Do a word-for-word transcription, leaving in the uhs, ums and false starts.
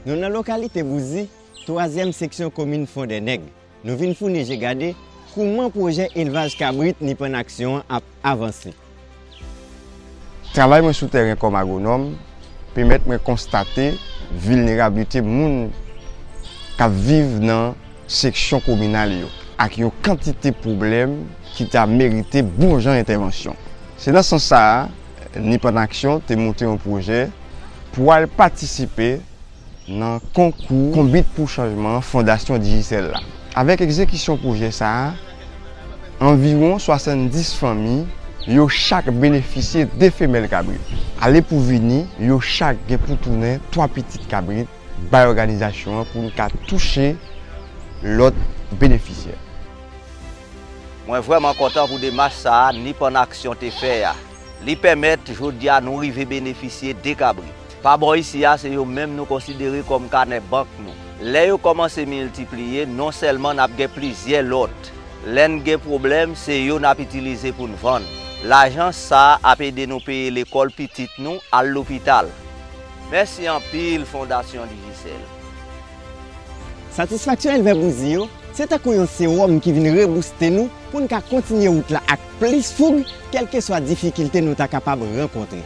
Nou nan lokalite Bouzi, twazyèm seksyon komin Fondènèg. Nou vin founi je gade kouman pwojè elvaj kabrit Nip an Aksyon an ap avanse. Travay mwen sou tèren kòm agwonòm pèmèt mwen konstate vilnerablite moun k ap viv nan seksyon kominal yo ak yon kantite pwoblèm ki ta merite bon jan entèvansyon. Se nan sans sa a, Nip an Aksyon te monte yon pwojè pou al patisipe nan konkou Konbit pou Chanjman Fondasyon Digicel la. Avèk egzekisyon pwojè sa a, anviwon swasanndis fanmi yo chak benefisye de femèl kabrit. Ale pou vini, yo chak gen pou tounen twa pitit kabrit bay òganizasyon an pou n ka touche lòt benefisyè. Mwen vrèman kontan pou demach sa a Nip an Aksyon te fè a. Li pèmèt jodi a nou rive benefisye de kabrit. Pa bò isi a, se yo menm nou konsidere kòm kanè bank nou. Lè yo kòmanse miltipliye, non sèlman n ap gen plizyè lòt. Lè n gen pwoblèm, se yo n ap itilize pou n vann. Lajan sa a ap ede nou peye lekòl pitit nou, al lopital. Mèsi anpil, Fondasyon Digicel. Satisfaksyon elvè bouzi yo, se tankou yon sewòm ki vin rebouste nou pou n ka kontinye wout la ak plis foug, kèlkeswa difikilte nou ta kapab rankontre.